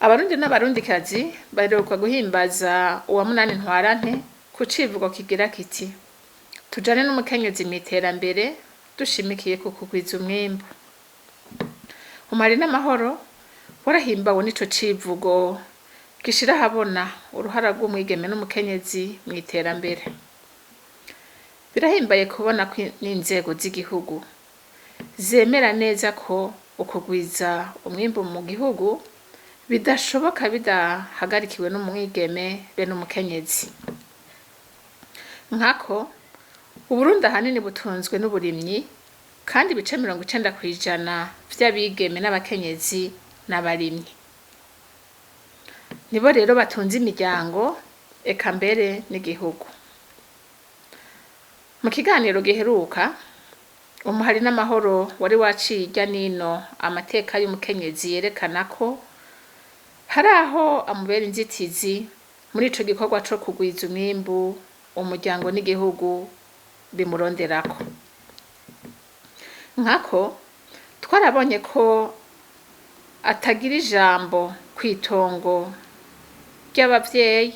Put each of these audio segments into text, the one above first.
Abarundi n'abarundikazi baheruka guhimbaza uwa munani Ntwarante ku civugo kigira kiti: "Tujane n'umukenyezi mw'iterambere dushimikiye ku kugwiza umwimbu." Umuhari n'Amahoro warahimbawe n'ico civugo gishira ahabona uruhara rw'umwigeme n'umukenyezi mw'iterambere. Birahimbaye kubona ko n'inzego z'igihugu zemera neza ko ukugwiza umwimbu mu gihugu bidashoboka bidahagarikiwe n'umwigeme be n'umukenyezi. Nkako Uburundi ahanini butunzwe n'uburimyi, kandi ibice 90% vy'abigeme n'abakenyezi n'abarimyi. Nibo rero batunze imiryango, eka mbere n'igihugu. Mu kiganiro giheruka, Umuhari n'Amahoro wari waciye irya nino amateka y'umukenyezi yerekana ko hari aho amubera inzitizi muri ico gikorwa co kugwiza umwimbu umuryango n'igihugu bimuronderako. Nkako twarabonye ko atagira ijambo kw'itongo ry'abavyeyi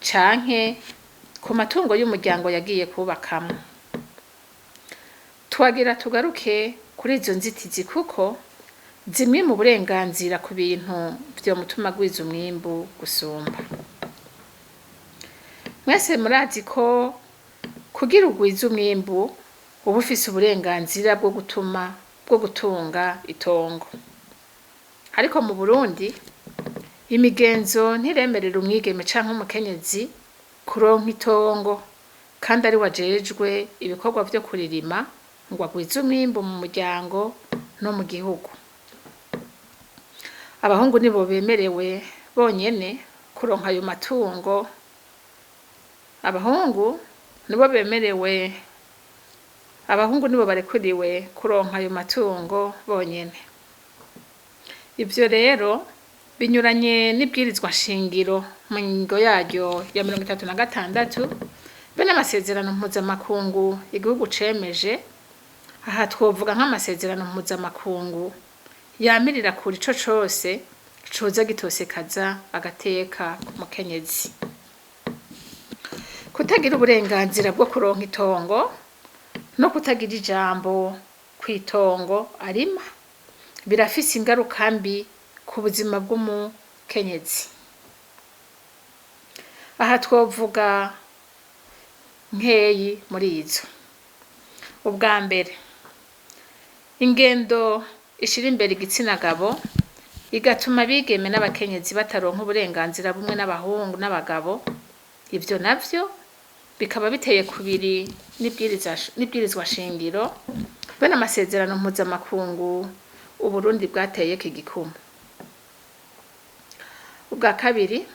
canke ku matungo y'umuryango yagiye kubakamwo. Twagira tugaruke kuri izo nzitizi kuko zimwe mu burenganzira ku bintu vyomutuma agwiza umwimbu gusumba. Mwese murazi ko kugira ugwize umwimbu uba ufise uburenganzira bwo gutuma bwo gutunga itongo. Ariko mu Burundi imigenzo ntiremerera umwigeme canke umukenyezi kuronka itongo kandi ariwe ajejwe ibikorwa vyo kuririma ngo agwize umwimbu mu muryango no mu gihugu. Abahungu nibo bemerewe bonyene kuronka ayo matungo, abahungu nibo bemerewe, abahungu nibo barekuriwe kuronka ayo matungo bonyene. Ivyo rero binyuranye n'ibwirizwa shingiro mu ngingo yaryo ya 36 be n'amasezerano mpuzamakungu igihugu cemeje. Aha twovuga nk'amasezerano mpuzamakungu yamirira kure ico cose coza gitosekaza agateka k'umukenyezi. Kutagira uburenganzira bwo kuronka itongo no kutagira ijambo kw'itongo arima birafise ingaruka mbi ku buzima bw'umukenyezi. Aha twovuga nkeyi muri izo. Ubwa mbere, ingendo ishira imbere igitsina gabo igatuma abigeme n'abakenyezi bataronka uburenganzira bumwe n'abahungu n'abagabo. Ivyo navyo bikaba biteye kubiri n'ibwirizwa shingiro be n'amasezerano mpuzamakungu Uburundi bwateyeko igikumu. Ubwa kabiri,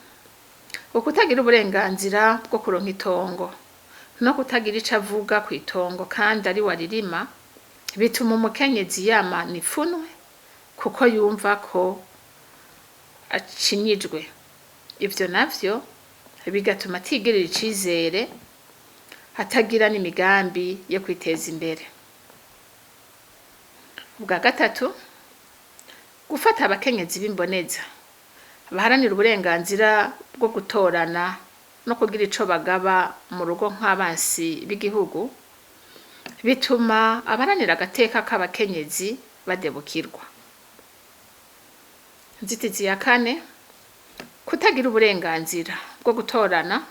ukutagira uburenganzira bwo kuronka itongo no kutagira ico avuga kw'itongo kandi ari we aririma bituma umukenyezi yamana ipfunwe kuko yumva ko acinyijwe. Ivyo navyo bigatuma atigirira icizere, atagira n'imigambi yo kwiteza imbere. Ubwa gatatu, gufata abakenyezi b'imboneza baharanira uburenganzira bwo gutorana no kugira ico bagaba mu rugo nk'abansi b'igihugu bituma abaharanira agateka k'abakenyezi badebukirwa. Inzitizi ya kane, kutagira uburenganzira bwo gutorana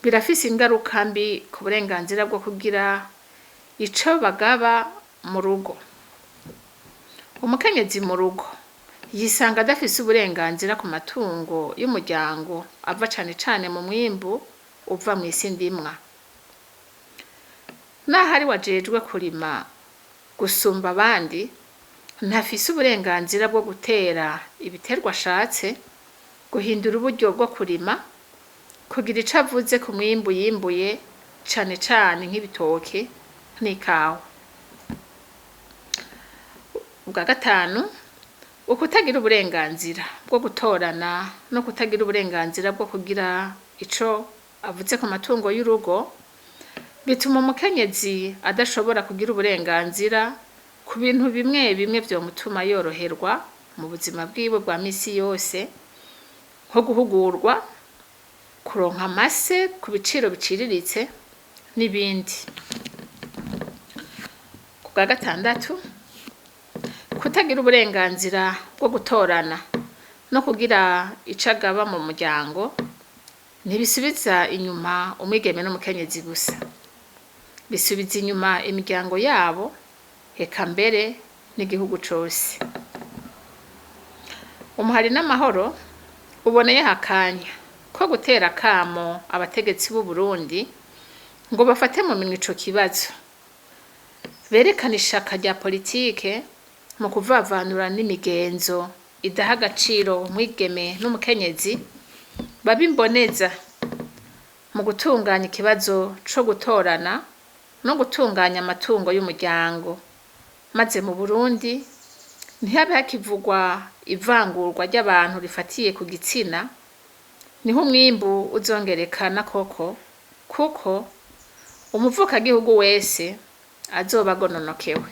birafise ingaruka mbi ku burenganzira bwo kugira ico bagaba mu rugo. Umukenyezi mu rugo yisanga adafise uburenganzira ku matungo y'umuryango ava cane cane mu mwimbu uva mw'isi ndimwa. Naho ariwe ajejwe kurima gusumba abandi, ntafise uburenganzira bwo gutera ibiterwa ashatse, guhindura uburyo bwo kurima, kugira ico avuze ku mwimbu yimbuye cane cane nk'ibitoke n'ikawa. Ubwa gatanu, ukutagira uburenganzira bwo gutorana no kutagira uburenganzira bwo kugira ico avuze ku matungo y'urugo bituma umukenyezi adashobora kugira uburenganzira ku bintu bimwe bimwe vyomutuma yoroherwa mu buzima bwiwe bwa misi yose. Nko guhugurwa, kuronka amase ku biciro biciriritse n'ibindi. Ku bwa gatandatu, kutagira uburenganzira bwo gutorana no kugira ico agaba mu muryango ntibisubiza inyuma umwigeme n'umukenyezi gusa, bisubiza inyuma imiryango yabo, eka mbere n'igihugu cose. Umuhari n'amahoro uboneyeho akanya ko gutera akamo abategetsi b'u Burundi ngo bafate mu minwe ico kibazo, berekane ishaka rya politike mu kuvavanura n'imigenzo idaha agaciro umwigeme n'umukenyezi, babe imboneza mu gutunganya ikibazo co gutorana no gutunganya amatungo y'umuryango, maze mu Burundi ntihabe hakivugwa ivangurwa ry'abantu rifatiye ku gitsina, niho umwimbu uzongerekana koko, kuko umuvukagihugu wese azoba agononokewe.